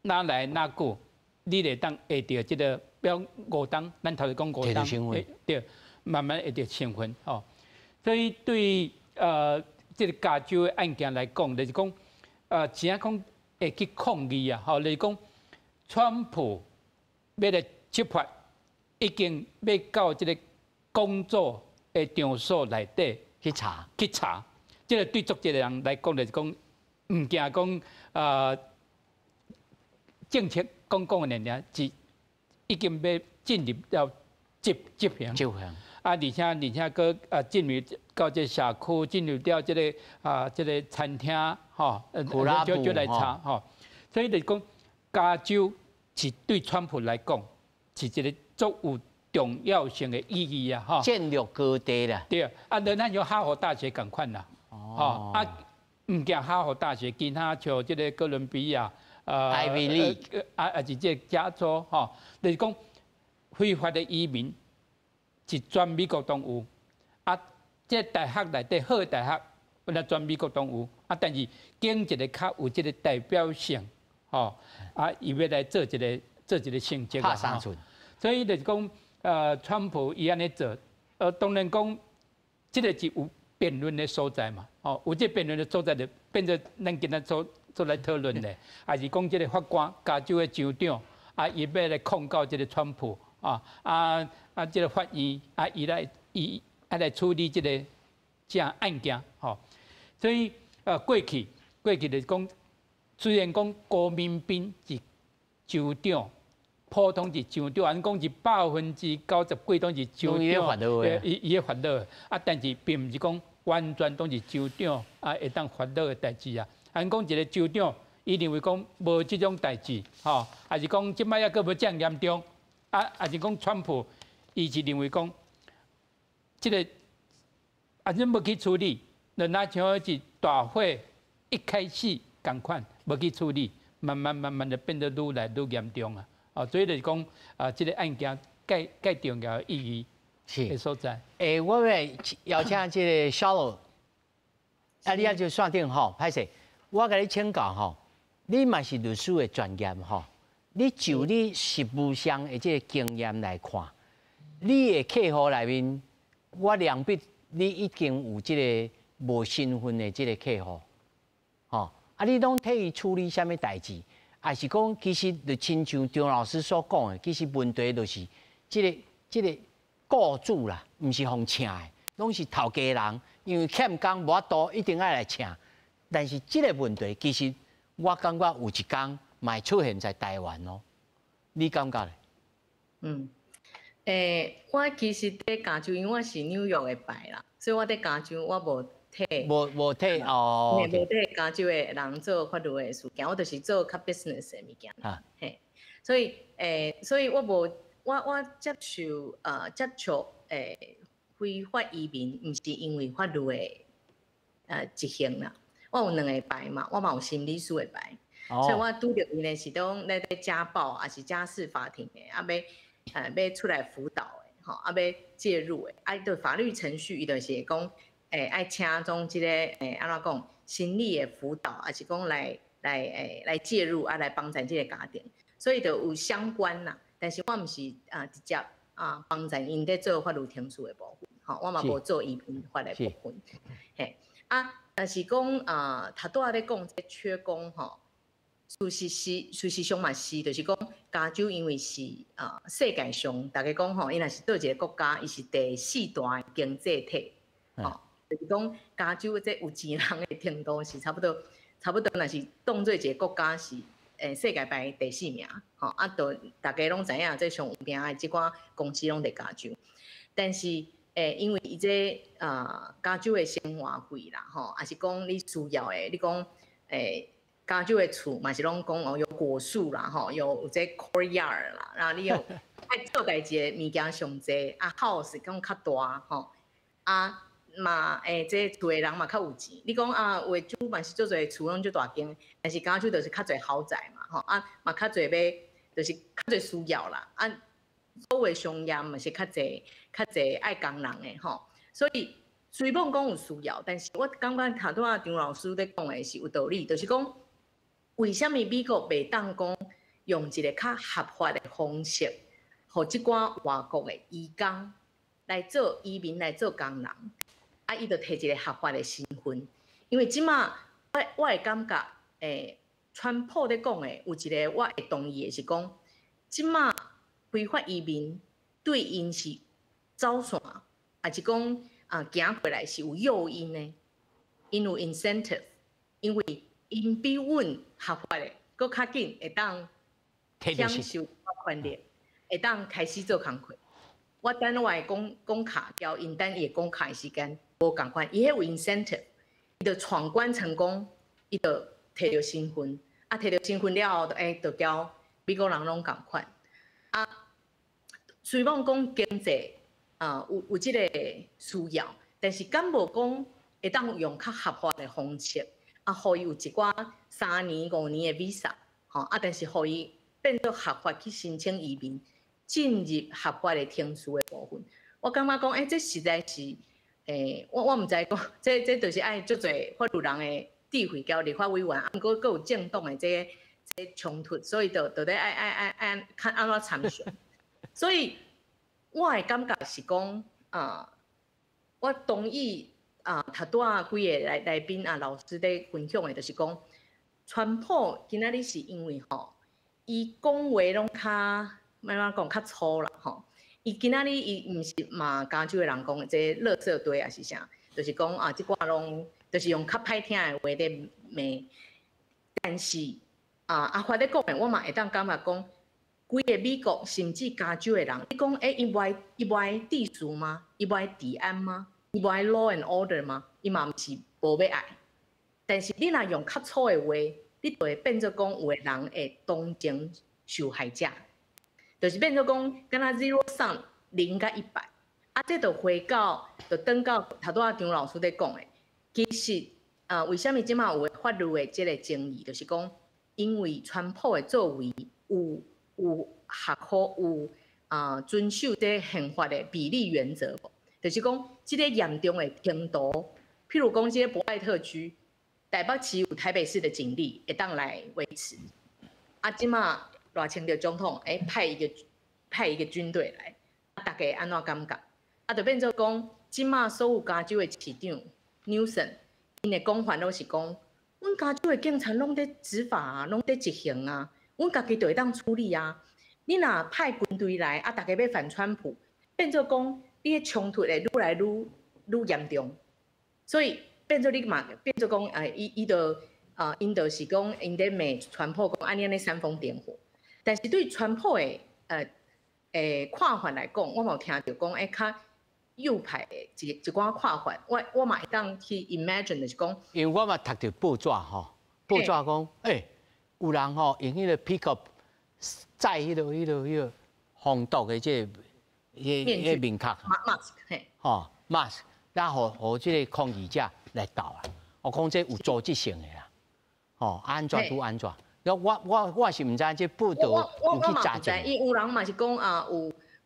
哪來哪久，你會當會著這个，比如五冬，咱頭先講五冬，對，慢慢會著身份，吼。所以對這个加州的案件來講，就是講，怎樣講會去抗議啊？吼，就是講，川普欲來執法，已經欲到這个工作的場所內底去查去查，這个對足濟人來講，就是講，毋驚講政策講講的爾爾，是已經欲進入到執行。執行。啊，而且閣啊進入到這社區，進入到這个餐廳，吼，就來查吼。所以就是講，加州是對川普來講是一个足有重要性的意義啊，吼。戰略高地啦。對啊，咱有哈佛大學仝款啦，哦，啊，毋驚哈佛大學，其他像這个哥倫比亞、 Ivy League 啊，抑是這个加州，吼，就是講非法的移民是全美國都有，啊，這大學內底好的大學，本來全美國都有，啊，但是揀一个較有這个代表性，吼，啊，伊欲來做一个成績拍三寸，所以就是講，川普伊按呢做，當然講，這个是有辯論的所在嘛，哦，有這辯論的所在就變做咱今仔做做來討論的，抑是講這个法官，加州的州長，啊，伊欲來控告這个川普，啊啊啊，這个法院啊，伊來伊愛來處理這个這案件，吼，所以過去就是講，雖然講國民兵是州長，普通是州長，按講是90%幾攏是州長，伊伊的煩惱，啊，但是並毋是講完全攏是州長啊會當煩惱的代誌啊。按講一个州長，伊認為講無這種代誌，吼，抑是講這擺猶閣無遮嚴重，啊，抑是講川普，伊是認為講，這个啊，恁無去處理，就若像是大火一開始仝款無去處理，慢慢慢慢就變得愈來愈嚴重啊！啊，所以就是講啊，這个案件蓋蓋重要的意義的所在。欸，我欲邀請這个小羅，啊，你猶佇線頂吼，歹勢，我共你請教吼，你嘛是律師的專業吼，你就你實務上的這个經驗來看，你的客戶內面，我量必你已經有這个無身份的這个客戶，吼，啊，你攏替伊處理啥物代誌？抑是講，其實就親像張老師所講的，其實問題就是這个雇主啦，毋是予請的，攏是頭家人，因為欠工無法度，一定愛來請。但是這个問題，其實我感覺有一工嘛會出現在台灣哦，你感覺咧？嗯，我其實佇加州，因為我是紐約的牌啦，所以我佇加州我無替，無替哦，無替加州的人做法律的事件，我就是做較 business 的物件。嘿，所以我無，我接觸非法移民，毋是因為法律的執行啦。我有兩個牌嘛，我嘛有心理師的牌，所以我拄著𪜶的是講咧咧家暴，抑是家事法庭的，啊欲出來輔導的，吼，啊欲介入的，啊，對法律程序，伊就是會講，愛請種這个按怎講，心理的輔導，抑是講來介入，啊來幫助這个家庭，所以就有相關啦。但是我毋是啊直接啊幫助𪜶佇做法律程序的部分，吼，我嘛無做移民法的部分，嘿，啊，但是講啊，頭拄仔咧講這缺工吼，事實是事實上嘛是，就是講加州因為是啊世界上，逐家講吼，伊若是佗一个國家，伊是第四大的經濟體，吼，就是講加州這有錢人的程度是差不多，差不多若是當做一个國家是世界排第四名，吼，啊，就逐家攏知影，這上有名的這寡公司攏佇加州，但是因為伊這加州的生活費啦，吼，抑是講你需要的，你講加州的厝嘛是攏講哦有果樹啦，吼，有這 courtyard 啦，然後你有愛做代誌的物件上濟，啊 house 講較大，吼，啊嘛這厝的人嘛較有錢。你講啊，有的州嘛是足濟厝攏足大間，但是加州就是較濟豪宅嘛，吼，啊嘛較濟欲，就是較濟需要啦，啊。所謂商業嘛是較濟較濟愛工人的吼，所以雖罔講有需要，但是我感覺頭拄仔張老師咧講的是有道理，就是講為啥物美國袂當講用一个較合法的方式，予這寡外國的移工來做移民來做工人，啊，伊就提一个合法的身份，因為這馬我會感覺，川普咧講的有一个我會同意的是講，這馬非法移民對𪜶是走線，抑是講啊行過來是有誘因的，𪜶有 incentive，因為𪜶比阮合法的閣較緊會當享受權利，會當開始做工課。我等我的工卡交𪜶等伊的工卡的時間無仝款，伊彼有 incentive，伊就闖關成功，伊就提著身份，啊提著身份了後，就交美國人攏仝款。啊，雖罔講經濟啊有這个需要，但是敢無講會當用較合法的方式，啊，予伊有一寡3年、5年的 visa，吼，啊，但是予伊變做合法去申請移民，進入合法的程序的部分。我感覺講，這實在是，我毋知講，這就是愛足濟法律人的智慧交立法委員，啊，毋過閣有政黨的這衝突，所以就就得愛看按怎參詳。所以我的感覺是講，啊，我同意啊，頭拄仔幾个來賓啊，老師咧分享的，就是講，川普今仔日是因為吼，伊講話攏較，欲按怎講較粗啦吼。伊今仔日伊毋是罵加州的人講這垃圾堆抑是啥，就是講啊，這寡攏就是用較歹聽的話咧罵。但是啊，阿發咧講的，我嘛會當感覺講，規个美國甚至加州的人，你講欸，伊無愛秩序嗎？伊無愛治安嗎？伊無愛 law and order 嗎？伊嘛毋是無欲愛。但是你若用較粗的話，你就會變做講有的人會同情受害者，就是變做講敢若 zero sum 0佮100，啊，這就回到就轉到頭拄仔張老師咧講的，其實啊，為啥物這馬有法律的這个爭議，就是講因為川普的作為有合乎有啊遵守這憲法的比例原則無？就是講這个嚴重的程度，譬如講這个博愛特區，台北市有台北市的警力會當來維持。啊，這馬賴清德總統欸派一個軍隊來，啊，大家按怎感覺？啊，就變做講，這馬所有加州的市長 Newsom，𪜶的講法攏是講，阮加州的警察攏佇執法啊，攏佇執行啊，阮家己就會當處理啊。你若派軍隊來，啊，大家欲反川普，變做講，你的衝突會愈來愈愈嚴重，所以變做你嘛，變做講，伊伊就啊，𪜶就是講，𪜶佇罵川普講，按呢按呢煽風點火。但是對川普的看法來講，我嘛有聽著講，欸，較右派的一寡看法，我嘛會當去 imagine 就是講，因為我嘛讀著報紙吼，報紙講，欸，有人吼用彼個 pickup 載彼個防毒的這個彼個面殼，mask，嘿，吼 mask，然後予這個抗議者來鬥啊，我講這有組織性的啦，吼，按怎拄按怎，我是毋知這報道有去查證。伊有人嘛是講啊，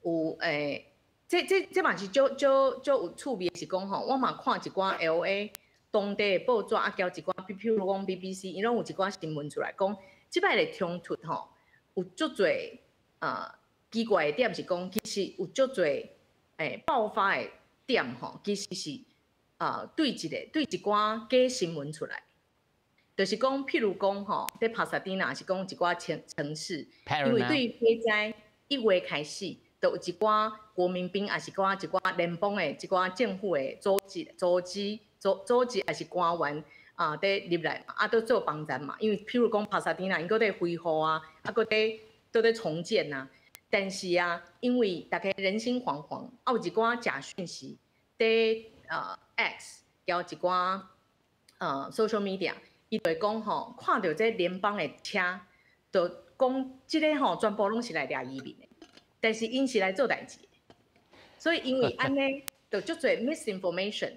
有欸，這嘛是足足足有趣味的是講吼，我嘛看一寡 LA 當地的報紙啊，交一寡，比如講 BBC，伊攏有一寡新聞出來講，這擺的衝突吼，有足濟啊奇怪的點是講，其實有足濟欸爆發的點吼，其實是啊對一寡假新聞出來，就是講，譬如講吼，佇帕薩蒂納是講一寡城市，因為對火災1月開始，就有一寡國民兵，抑是寡一寡聯邦的一寡政府的組織，抑是官員啊，佇入來嘛，啊，都做幫贊嘛。因為譬如講帕薩蒂納，𪜶閣佇恢復啊，啊，閣佇重建啊。但是啊，因為大家人心惶惶，啊，有一寡假訊息，佇X 交一寡social media，伊就會講吼，看著這聯邦的車，就講這个吼全部攏是來掠移民的，但是𪜶是來做代誌的，所以因為按呢，就足濟 misinformation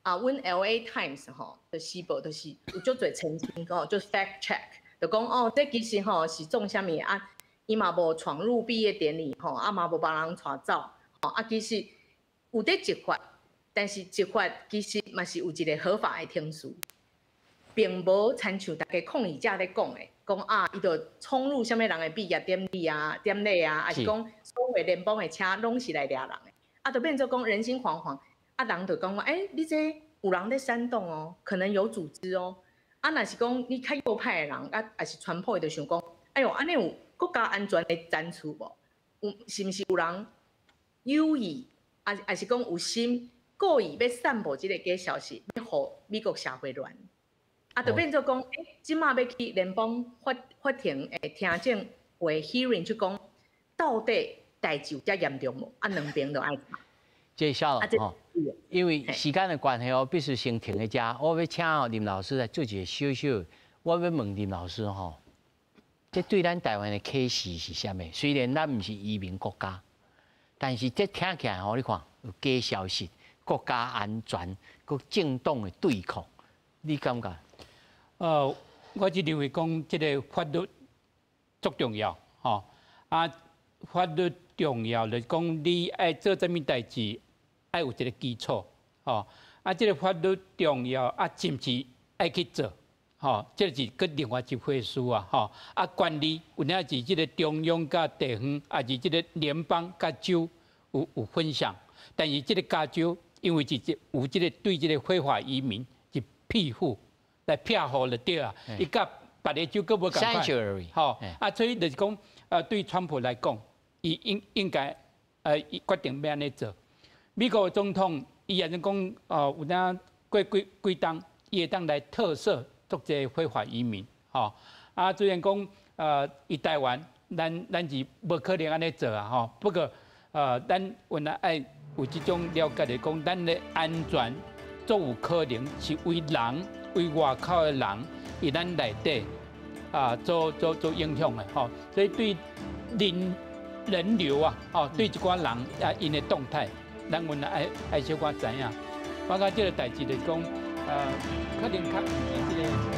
啊，阮 LA Times 吼，的時報就是有足濟澄清，吼，就 fact check，就講哦，這其實吼是創啥物啊？伊嘛無闖入畢業典禮吼，啊嘛無把人帶走，吼啊，其實有佇執法，但是執法其實嘛是有一個合法的程序，並無親像大家抗議者咧講的，講啊，伊就衝入啥物人的畢業典禮啊、典禮啊，抑是講所有聯邦的車攏是來掠人的，啊，就變做講人心惶惶，啊，人就講話，欸，你這有人咧煽動哦，可能有組織哦，啊，若是講你較右派的人，啊，抑是川普，就想講，哎喲，按呢有國家安全的爭取無？有是毋是有人有意，啊，抑是講有心故意欲散布這個假消息，欲予美國社會亂？啊，就變做講，欸，這馬欲去聯邦法庭的聽證會 hearing 去講，到底代誌有遮嚴重無？啊，兩邊都愛查。這痟了吼，因為時間的關係哦，必須先停佇遮。我欲請林老師來做一個小小，我欲問林老師吼，這對咱台灣的啟示是啥物？雖然咱毋是移民國家，但是這聽起來吼，你看有假消息、國家安全、閣政黨的對抗，你感覺？我只認為講這个法律足重要，吼啊，法律重要就是講你愛做啥物代誌，愛有一个基礎，吼啊，這个法律重要啊，是毋是愛去做？吼，這是閣另外一回事啊，吼啊，權力有影是這个中央佮地方，抑是這个聯邦佮州有分享，但是這个加州因為是有這個對這個非法移民是庇護來庇護就對啊，伊佮別个州閣無仝款，吼啊，所以就是講，對川普來講，伊應該決定欲按呢做。美國總統伊若是講，有影過幾幾冬，伊會當來特赦足濟非法移民，吼啊，雖然講，佇台灣，咱是無可能按呢做啊，吼。不過，咱原來愛有這種了解來講，咱的安全足有可能是為人，為外口的人，佇咱內底啊，做影響的，吼。所以對人人流啊，吼，對這寡人啊，𪜶的動態，咱原來愛小可知影。我感覺這個代誌就是講，可能較毋是這個。